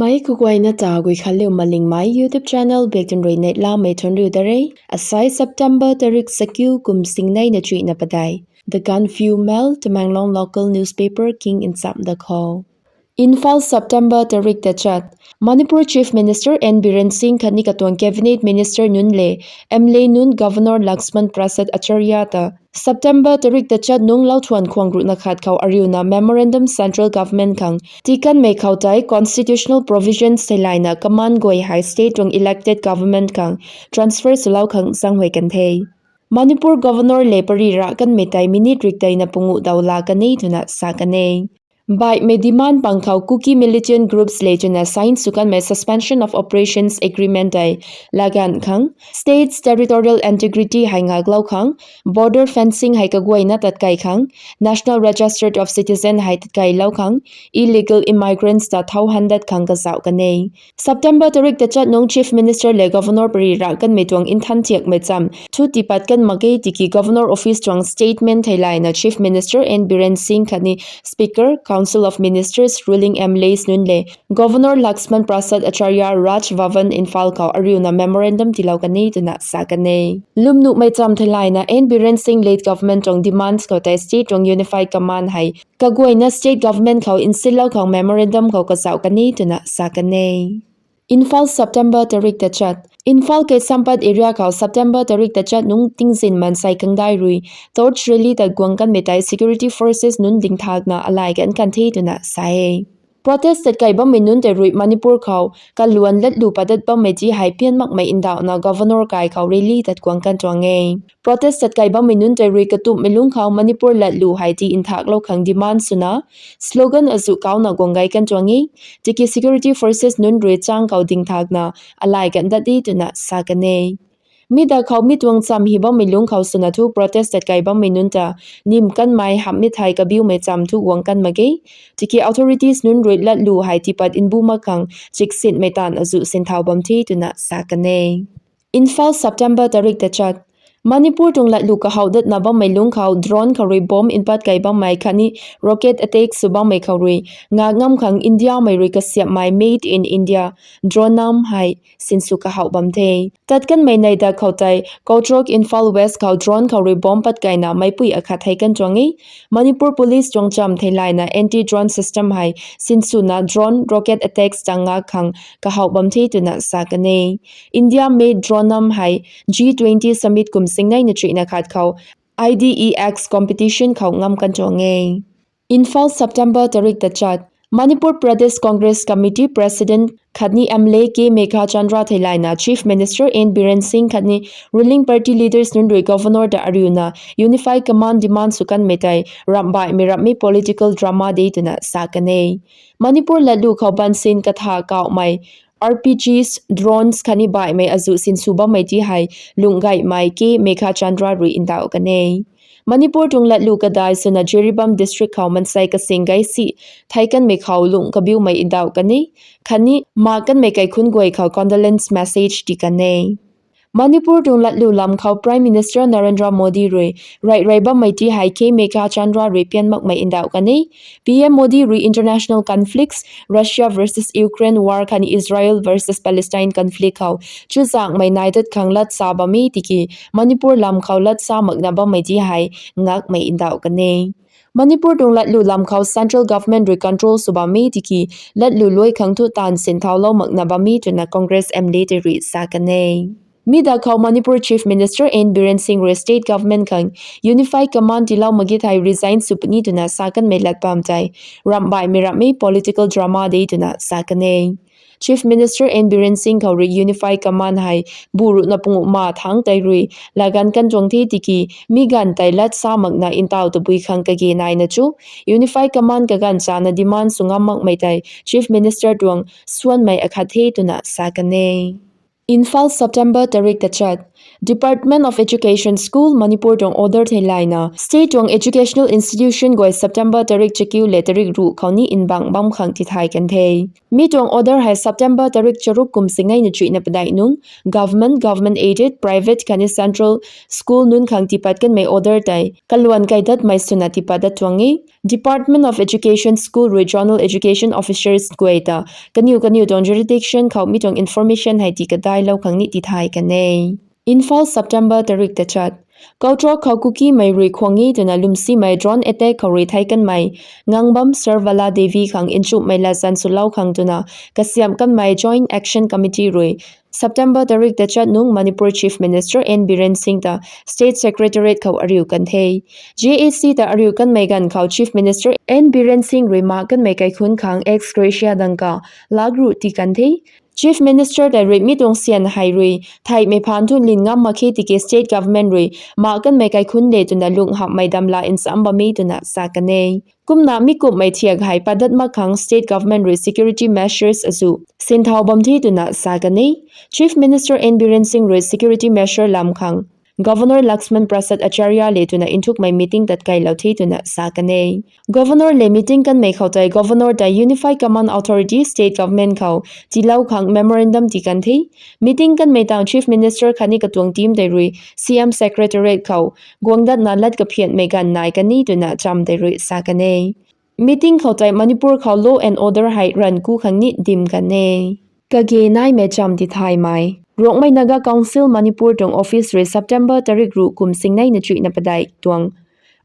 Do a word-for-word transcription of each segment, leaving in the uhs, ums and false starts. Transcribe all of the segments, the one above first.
Mei kaguayna ta Guikhanliu Malingmei YouTube channel bak tun rui neihlamei thuanc riu da re. Asai September tarik sakiu kum singneina chuihna padeih. The Gaanphiu Mail, Tamenglong local newspaper king nchamh da khou. Imphal, September tarik tachat. Manipur Chief Minister N Biren Singh khatni katuang Cabinet Minister nunc le M L A nunc Governor Laxman Prasad Acharya ta September tarik tachat nungc lauthuan khwang ruhna khat khou ariuna memorandum Central Government khang tiikanmei khou tei constitutional provisions theilayna command guay hei state tuang elected government khang transfer swlou khang zaenghuay kan the. Manipur Governor le pary rah kanmei tei minute rikdeina pungu daw la kan e twna sa kan e. Baihmei demand pang khou Kuki militant groups le twna sign sw kanmei Suspension of Operations Agreement tei laganv khang, States, territorial integrity hei ngaklou khang, border fencing hei kaguayna tatkai khang, National Register of Citizen hei tatkailou khang, illegal immigrants ta thau handat khang kazauh kan e. September tarik tachat nungc Chief Minister le Governor pary rah kanmei tuang nthan thiakmei cham thu tiipat kan mak ge tiki Governor Office tuang statement theilayna Chief Minister N Biren Singh khatni Speaker, Council of Ministers, ruling M L As nunc le Governor Laxman Prasad Acharya Raj Bhavan Imphal khou ariuna memorandum tiilou kan e twna sa kan e. Lwmnuhmei cham theilayna N Biren Singh led government tuang demands khou tei state tuang unified command hei kaguayna state government khou nsinlou khang memorandum khou kazauh kan e twna sa kan e. Imphal, September tarik tachat. Imphal Keisampad area khou September tarik tachat nungc tingzin mansei kangdai rui torch rally ta guang kanmei tei security forces nunc dingthakna alai kan kan the twna sa e. Protest tatkai bammei nunc tei rui Manipur khou kaluan latlu padat bammei ti hei pian makmei ndauhna Governor kai khou rally tat guang kan tuang e. Protest tatkai bammei nunc tei rui katumhmei lungc khou Manipur latlu hei ti nthaklou khang demand swna slogan azuh kauna guang gay kan tuang e. Tiki security forces nunc rui chang khou dingthakna alai kan dat e twna sa kan e. Mi da khou mi tuang cham hi bammei lungc khou swna thu protest tatkai bammei nunc ta nim kanmei hamhmei thei kabiumei cham thu guang kan mak ge. Tiki authorities nunc rui latlu hei tiipat mbu mak khang chiksinmei taanv azuh sinthau bam the twna sa kan e. Imphal, September tarik tachat. Manipur tuang latlu kahouh datna bammei lungc khou drone khou rui bomb npat kai bammei khatni rocket attack sw bammei khou rui ngak ngam khang Indiamei rui kasiamhmei Made in India drone nam hei sinsw kahouh bam the. Tat kanmei neih da khou tei Kotrok, Imphal West khou drone khou rui bomb pat kaina meicpui akhat thei kan tuang e. Manipur Police tuang cham theilayna anti-drone system hei sinswna drone rocket attacks ta ngak khang kahouh bam the twna sa kan e. India made drone nam hei G twenty summit kum singneina chuihna khat khou I D E X competition khou ngam kan tuang e. Imphal, September tarik tachat. Manipur Pradesh Congress Committee President khatni M L A K Meghachandra theilayna Chief Minister N Biren Singh khatni ruling party leaders nunc rui Governor ta ariuna unified command demand sw kanmei tei ramh baihmei ramhmei political drama de twna sa kan e. Manipur latlu khou bansin katha kauhmei R P Gs, drones khatni baihmei azuh sinsw bammei ti hei lungh gaymei K Meghachandra rui ndauh kan e. Manipur tuang latlu kadai swna Jiribam District khou mansei kasing gay si thei kanmei khou lungh kabiumei ndauh kan e, khatni mak kanmei kaikhunc guay khou condolence message ti kan e. Manipur tuang latlu lam khou Prime Minister Narendra Modi rui rey rey bammei ti hei K Meghachandra rui pian makmei ndauh kan e. P M Modi rui international conflicts, Russia versus Ukraine war khatni Israel versus Palestine conflict khou chuzaenghmei nai dat khang lat sa bam e tiki Manipur lam khou lat sa makna bammei ti hei ngakmei ndauh kan e. Manipur tuang latlu lam khou central government rui control sw bam e tiki latlu luai khang thu taanv sinthaulou makna bam e twna Congress M L A tei rui sa kan e. Mi da khou Manipur Chief Minister N Biren Singh rui state government khang unified command tiilou mak ge thei resign sw puni twna sa kanmei lat bam tei ramh baihmei ramhmei political drama de twna sa kan e. Chief Minister N Biren Singh khou rui unified command hei bu ruhna pungu ma thangc tei rui laganv kan tuang the tiki mi ganv tei lat sa makna ntaw tabui khang kage naina chu unified command kaganv chana demand sw ngam makmei tei Chief Minister tuang suanmei akhat the twna sa kan e. Imphal, September tarik tachat. Department of Education School Manipur tuang order thei layna state tuang educational institution guay September tarik chakiu le tarik ruh khou ni nbang bam khang tithay kan the. Mi tuang order hei September tarik charuk kum singnei na chuihna padeih nungc government, government aided, private khatni central school nunc khang tiipat kanmei order tei kaluan kaidatmei swna tiipat dat tuang e. Department of Education School rui zonal education officers guay ta kaniw kaniw tuang jurisdiction khou mi tuang information hei tii kadailou khang ni tithay kan e. Imphal, September tarik tachat. Koutrok khou Kukimei rui khwang e twna lwmsimei drone attack khou rui theic kanmei Ngangbam Sarvala Devi khang nchumhmei latzan swlou khang twna kasiamh kanmei Joint Action Committee rui September tarik tachat nungc Manipur Chief Minister N Biren Singh ta State Secretariat khou ariu kan the. JAC ta ariu kanmei ganv khou Chief Minister N Biren Singh rui mak kanmei kaikhunc khang ex gratia dangka lak ruh tii kan the. Chief Minister tei rui mi tuang syan hei rui theihmei phaan thu lin ngam mak khe tiki state government rui mak kanmei kaikhunc le twna lung hamhmei damla nsam bam e twna sa kan e. Kumna mi kumhmei thiak hei padat mak khang state government rui security measures azu sinthau bam the twna sa kan e. Chief Minister N Biren Singh rui security measure lam khang Governor Laxman Prasad Acharya le twna nthukmei meeting tatkeilou the twna sa kan e. Governor le meeting kanmei khou tei Governor tei Unified Command Authority state government khou tiilou khang memorandum tii kan the. Meeting kanmei tang Chief Minister khatni katuang team tei rui CM Secretariat khou guangdatna lat kaphianmei ganv nai kan e twna cham tei rui sa kan e. Meeting khou tei Manipur khou law and order hei ranv ku khang ni dim kan e. Kage naimei cham tithaymei. Rongmei Naga Council Manipur tuang office rui September tarik ruh kum singnei na chuihna padeih tuang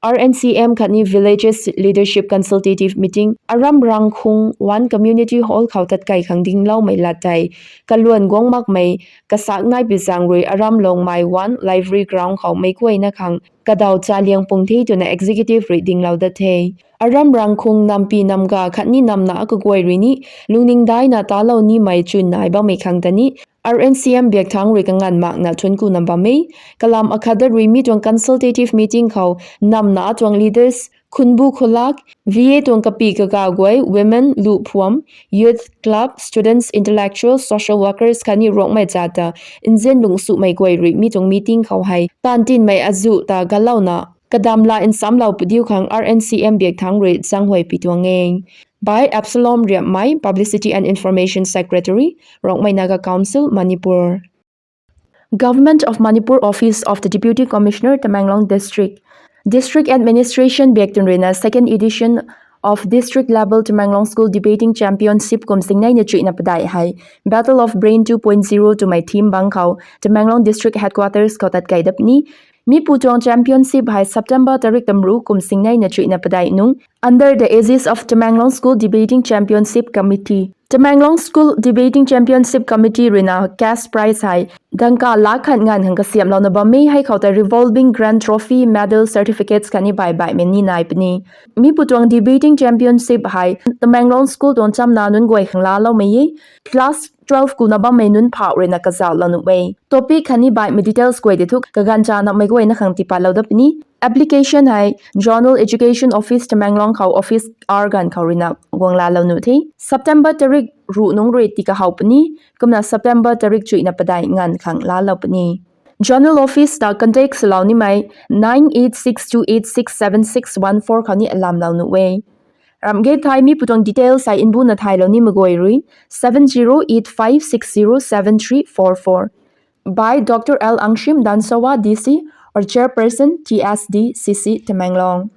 RNCM khatni Villages Leadership Consultative Meeting Aram Rangkhung One Community Hall khou tatkai khang dingloumei lat tei kaluan guang makmei kasak nai pi zaeng rui Aram Longmei One Library Ground khou meic guayna khang kadaw chaliang pung the twna executive rui dinglou dat the. Aram Rangkhung nampi namga khatni namna kaguay rui ni lungning daina talou nimei chwn nai bammei khang ta ni RNCM biak thangc rui kanganv makna thuanc kuna bam e. Kalam akhat dat rui mi tuang consultative meeting khou namna tuang leaders, khunbu khulak, VA tuang kapi kaga guay, women, luh phuam, youth club, students, intellectuals, social workers khatni Rongmei zat ta nzian lungsuhmei guay rui mi tuang meeting khou hei taanv tinmei azu ta galouna kadamla nsamlou padiu khang RNCM biak thangc rui zaenghuay pi tuang e. By Absalom Riapmei, Publicity and Information Secretary, Rongmei Naga Council, Manipur. Government of Manipur Office of the Deputy Commissioner, Tamenglong District. District Administration biak tun ruina second edition of District Level Tamenglong School Debating Championship kum singnei na chuihna padeih hei Battle of Brain two point zero twmei theme bang khou Tamenglong District Headquarters khou tatkai dat puni. Mipu tuang championship hei September tarik tamru kum singnei na chuihna padeih nungc under the aegis of Tamenglong School Debating Championship Committee. Tamenglong School Debating Championship Committee ruina cash prize hei dangka lak khat nganv khang kasiamhlouna bam e, hei khou tei revolving grand trophy, medal, certificates khatni bai baihmei ni nai puni. Mipu tuang debating championship hei Tamenglong School tuang chamna nunc guay khang laaloumei e. Class twelve kuna bammei nunc phauh ruina kazauhlou nuh e. Topic khatni baihmei details guay tei thu kaganv chanamei guayna khang tiipatlou dat puni. Application hei Zonal Education Office Tamenglong khou office hour ganv khou ruina guang laalou nuh the. September tarik ruh nungc rui tii kahow puni, kumna September tarik chuihna padeih nganv khang laalou puni. Zonal Office ta contact swlou nimei nine eight six two eight six seven six one four khou ni alamlou nuh e. Ramh ge thei mipu tuang details hei nbuna thaylou nimei guay rui seven zero eight five six zero seven three four four. By Doctor L Angshim Dansowa, D C, or Chairperson, T S D C C, Tamenglong.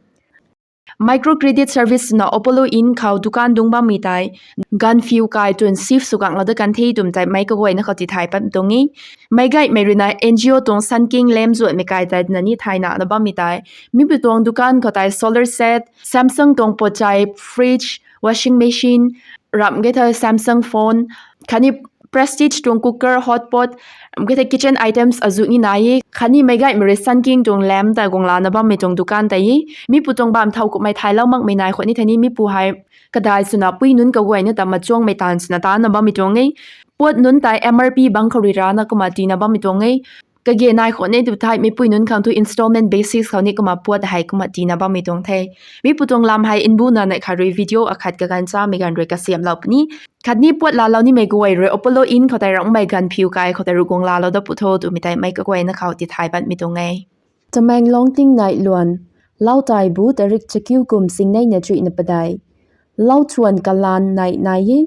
Micro credit service na Apollo Inn khou dukan dungc bammei tei ganvphiu kai tun shift sw kanglou dat kan the twmei tei meic kaguayna khou tithay pat tuang e. Meic gaymei ruina N G O tuang sanking lam zuanhmei kai tei na ni thayna na bammei tei mipu tuang dukan khou tei solar set, Samsung tuang potchai, fridge, washing machine, ramh ge thei Samsung phone khatni Prestige tuang cooker, hotpot, ramh ge thei kitchen items azu ni nai e. Khatni meic gaymei rui sanking tuang lam tei guang lana bammei tuang dukan tei e. Mipu tuang bam thau kummei thaylou makmei nai khou ni thei ni mipu hei kadai swna pui nunc kaguayna ta machuangmei taanv swna taanna bammei tuang e. Pot nunc tei M R P bang khou rui rana kumna tiina bammei tuang e. Kage nai khou ni tu thei mipui nunc khang thu installment basis khou ni kumna puat hei kumna tina bammei tuang the. Mi pu tuang lam hei nbuna neih khat rui video akhat kaganv chamei ganv rui kasiamhlou puni. Khatni puat laalou nimei kaguay rui Apollo Inn khou tei ramhmei ganvphiu kai khou tei ruguang laalou dat puni tho twmei tei meic kaguayna khou tithay patmei tuang e. Tamenglong tingnai luan, Lautaibu tarik chakiu kum singneina chuihna padeih. Lauthuan kalaan neih nai e,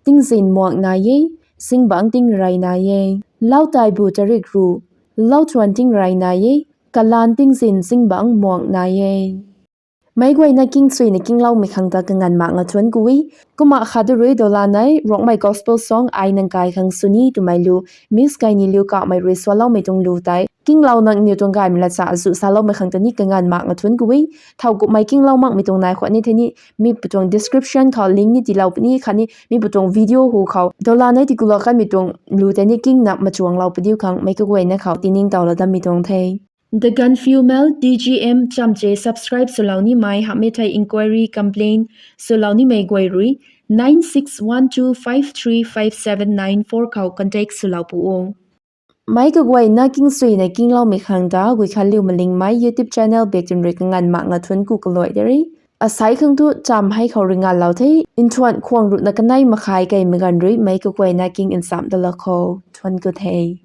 tingzin muak nai e, zingbangc tingrey nai e. Lautaibu tarik ru, Lauthuan tingrey nai e, kalaan tingzin zingbangc muak nai e. Meic guayna kingsuina kingloumei khang ta kanganv mak nga thuanc ku e. Kumna khat tu rui dola nei Rongmei gospel song Ai Nang Kai Khang Sw Ni twmei lu, Miss Kainiliu Kamei rui sualoumei tuang lu tei kinglou nangniw tuang gaymei latsa azuh saloumei khang ta ni kanganv mak nga thuanc ku e. Thow kumhmei kinglou makmei tuang nai khou ni thei ni mi pu tuang description khou link ni tiilou puni khatni mi pu tuang video hu khou dola nei tikulou kanmei tuang lu tei ni kingna machuanglou padiu khang meic kaguayna khou tiningtowlou dammei tuang the. The Gaanphiu Mail, T G M chamche subscribe swlou nimei hamhmei thei inquiry complaint swlou nimei guay rui nine six one two five three five seven nine four khou contact swlou pu o. Meic kaguayna kingsuina kingloumei khang ta Guikhanliu Malingmei YouTube channel bak tun rui kanganv mak nga thuanc ku kaluai de re. Asei khang thu cham hei khou rui nganlou the. Nthuan khwang ruhna kanei makhai keymei ganv rui meic kaguayna king nsam dalou khou thuanc ku the.